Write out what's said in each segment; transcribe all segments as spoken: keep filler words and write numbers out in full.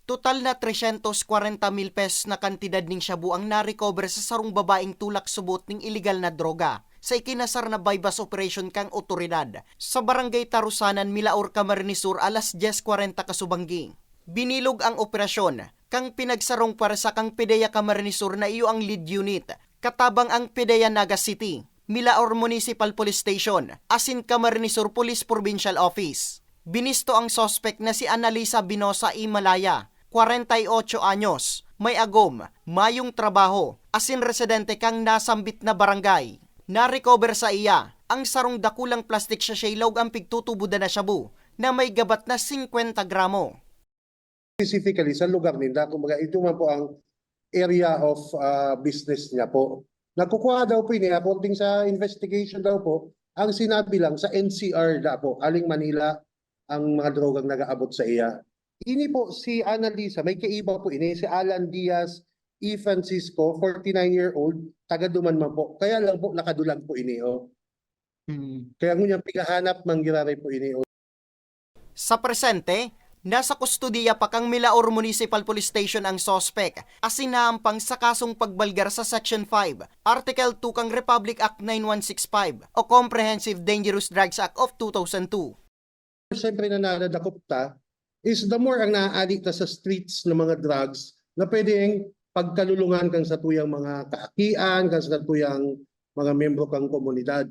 Total na tresyentos kwarenta mil pesos na kantidad ning shabu ang na-recover sa sarong babaeng tulak subot ning iligal na droga sa ikinasar na buy-bust operation kan otoridad sa Barangay Tarusanan, Milaor, Camarines Sur, alas dyes kwarenta kasubanggi. Binilog ang operasyon kan pinagsarong pwersa kan PDEA Camarines Sur na iyo ang lead unit, katabang ang PDEA Naga City, Milaor Municipal Police Station, asin Camarines Sur Police Provincial Office. Binisto ang suspek na si Annalisa Binosa Imalaya, kwarenta y otso anyos, may agom, mayong trabaho, asin residente kan nasambit na barangay. Na-recover sa iya ang sarong dakulang plastic sachet laog ang pigtutubodan na shabu na may gabat na singkwenta gramo. Specifically sa lugar ninda, kumbaga, ito man po ang area of, ah, business niya po. Nakukuha daw po ini, according sa investigation daw po, ang sinabi lang sa N C R da po, aling Manila, ang mga drogang nag-aabot sa iya. Ini po si Annalisa, may kaiba po ini, si Alan Diaz E. Francisco, forty-nine-year-old, taga Duman man po. Kaya lang po, nakadulag po ini, oh. Hmm. Kaya ngunyan, pigahanap man giraray po ini, oh. Sa presente, nasa kustodiya pa kan Milaor Municipal Police Station ang suspek, asin naampang sa kasong pagbalgar sa Section five, Article two kan Republic Act nine one six five o Comprehensive Dangerous Drugs Act of two thousand two. Siyempre, nananadakop ta is the more ang naaali ta sa streets ng mga drugs na pwedeng pagkalulungan kan satuyang mga kaakian, kan satuyang mga miyembro kan komunidad.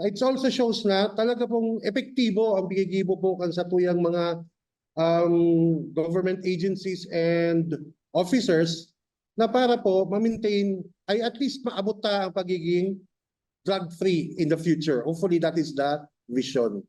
It also shows na talaga pong epektibo ang paggigibo po kan satuyang mga, um, government agencies and officers na para po ma-maintain ay at least maabot ta ang pagiging drug-free in the future. Hopefully, that is the vision.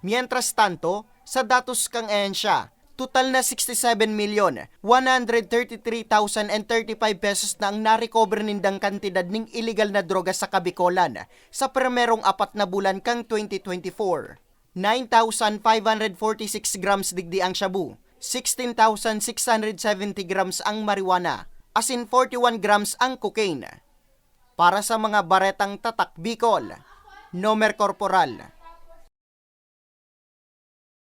Mientras tanto, sa datos kan ahensya, total na sixty-seven million one hundred thirty-three thousand and thirty-five pesos na ang na-recover nindang kantidad ning iligal na droga sa Kabicolan sa primerong apat na bulan kan twenty twenty-four. Nine thousand five hundred forty-six grams digdi ang shabu, sixteen thousand six hundred seventy grams ang marijuana, asin forty-one grams ang cocaine. Para sa mga baretang Tatak Bicol, Nomer Corporal.